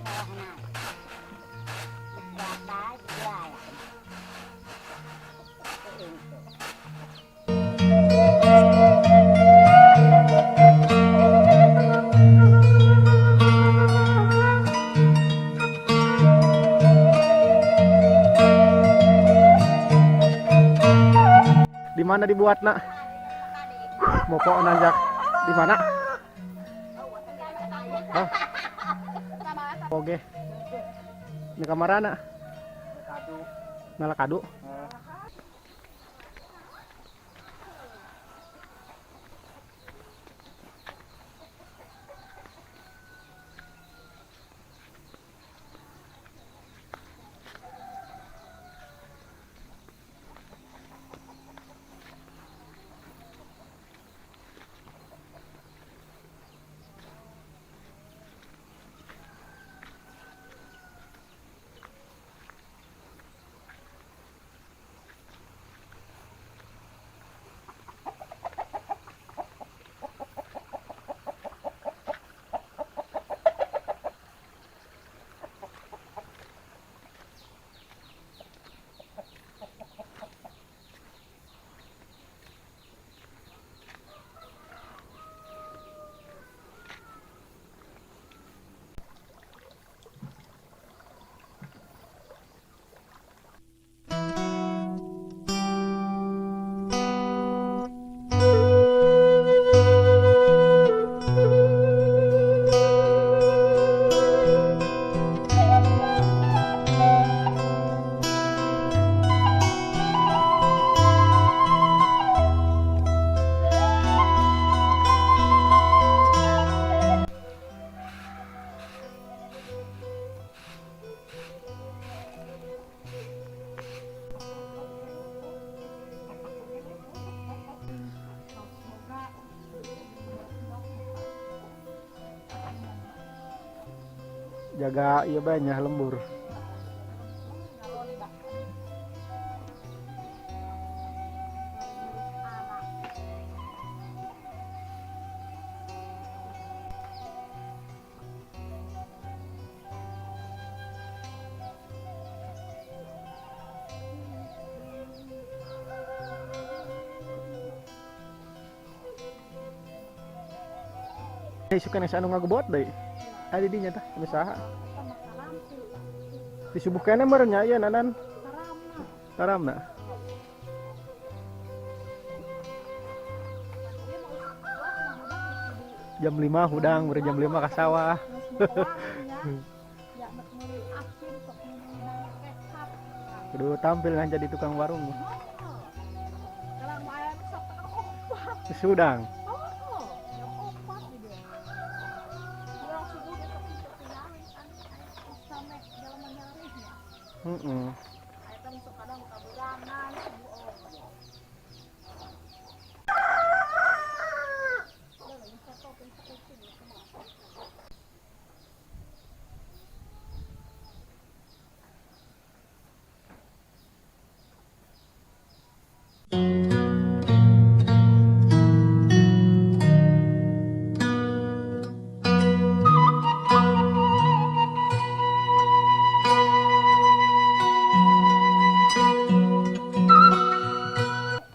Sawahna. Buat jualan. Itu. Di mana dibuat, Nak? Mau kok nanjak di mana? Hah? Oke. Di kamarana? Nala kadu. Jaga iya banyak lembur. Isukan anu ngagebot deui. Tadi dinya tah, anu saha? Di subuh keneh meureun nya ieu nanan. Taramna. Jam 5 hudang, beureum jam 5 ka sawah. Ya, meuli asin, sok meuli kecap. Kudu tampil kan jadi tukang warung. Kalau mau ayam sok tengah opat. Sudang. Oh, jam 4 gitu. Urang subuh besok sok tinggalin anu sampe jalan nyari ya. Aya teh sok kadang kaburangan subuh oge. Udah, yang foto, yang foto, kumaha.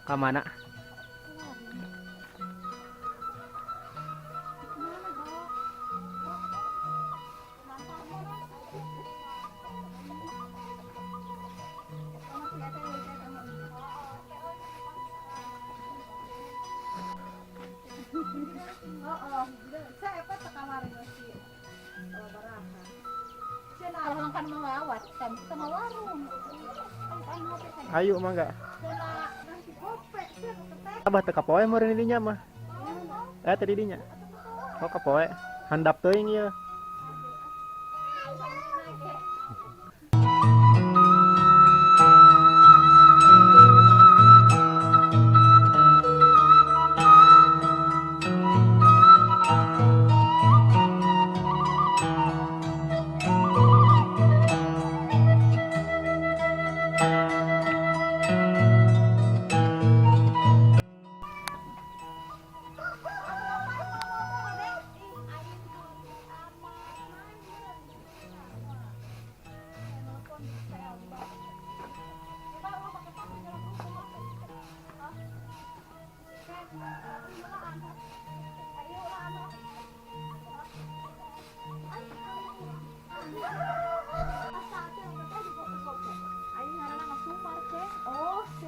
Ka mana? Mana, Bro? Oh, saya apa kamari sih baraha. Cenah kan mawat, kan sama warung. Kan ngopi kan. Ayo mangga. Cenah nasi kope, cenah ketek. Abah teu kapoe meureun dinya mah. Eh, tadi dinya. Oh, kapoe. Handap teuing ieu.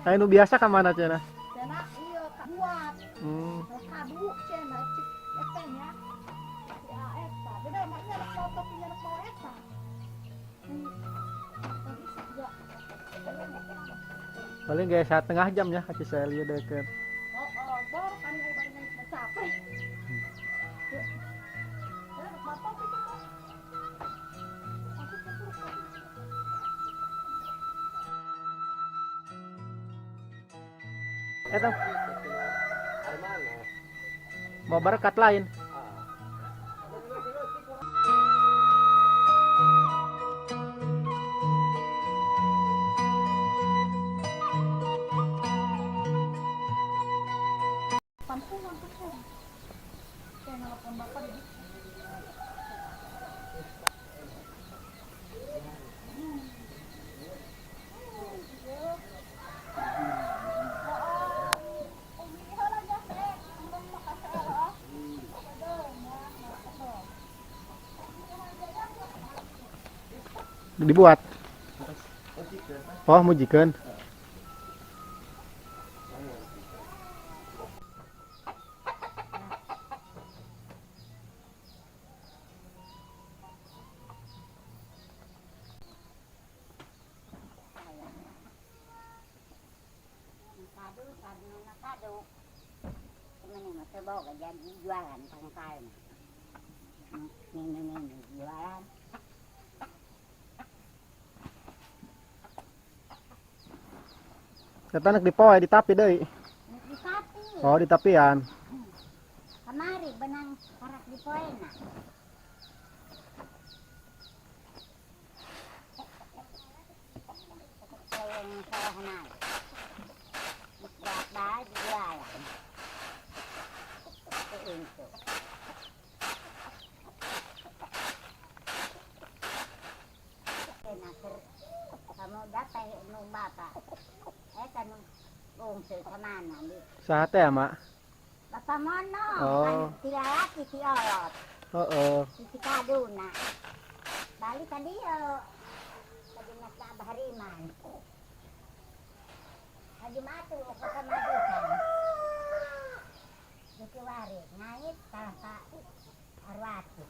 Aya nu biasa ka mana cenah? Cenah iya buat. Kadu cenah cik eta nya. Si eta. Beda maknya anak foto punya anak mau eta. Paling gaya setengah jam ya ka Cisel ieu deket. Oh, oh, baru kan ai bari capek. Eta mau berkat lain. Dibuat. Oh, mujikeun. Kadu, kadu, kadu. Temen mah teu boga jadi jualan tangkal. Ini jualan. Eta nek dipoe ditapi deui. Di sapi. Oh, ditapian. Kemari benang karak di poena. Yang salah buat bae jualan. Itu. Kamu dapat nu bapak. Eta nu bungsu kemana di Saha teh ya, Mak? Bapak Mono, Oh. kan tilalaki ti olot, Heeh. ti Cikaduna. Balik ka dieu. Ka dinas ka Abah Hariman. Ka Jumatu ka kamajikan. Duki wari ngait kalah ka Arwati.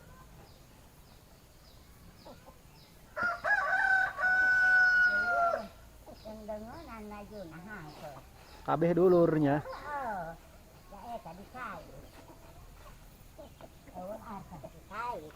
Dengdengenan majuna hangkeut. Kabeh dulurnya. Oh, ya eta dikait. Oh, asa dikait.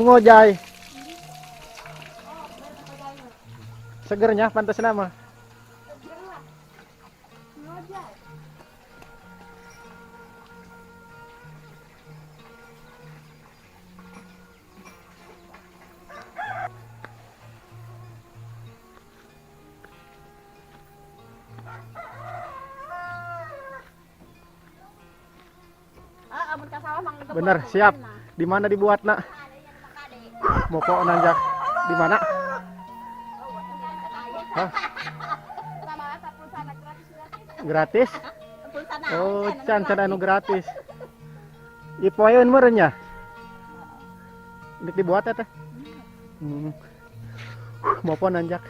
Ngojay. Segernya pantas nama. Seger lah. Ngojay. Ah, amun ka sawah mang Bener, siap. Di mana dibuatna? Moko nanjak. Di mana? Hah? Gratis? Oh, can can anu gratis. Ipoeun meureun nya. Ini dibuat ya teh? Mopo nanjak.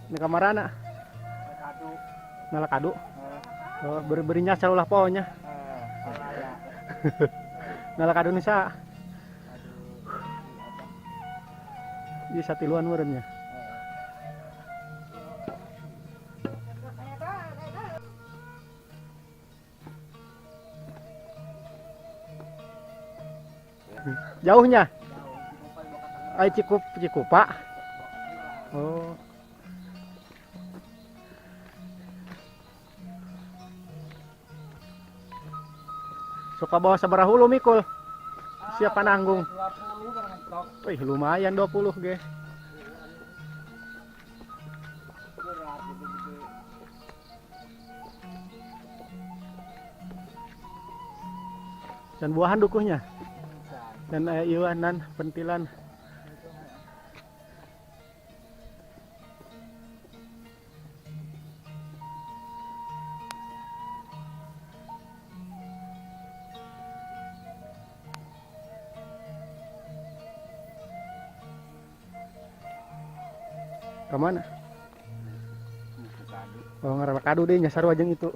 Ini kamarana? Ngalakadu. Oh, beri-berinya salulah pohonya. Ngalakadu nisa. Di satiluan meureun nya. Jauhnya? Ai Cikupa. Oh. Suka bawa sabaraha hulu mikul? Siapa nanggung? 20 kan ngetok. Wih, lumayan 20 ge. Berat gede-gede. Dan buahan dukuhnya. Bisa. Dan iwanan pentilan. Kemana? Muku kadu. Oh, ngarana kadu deh nyasar wajeng itu.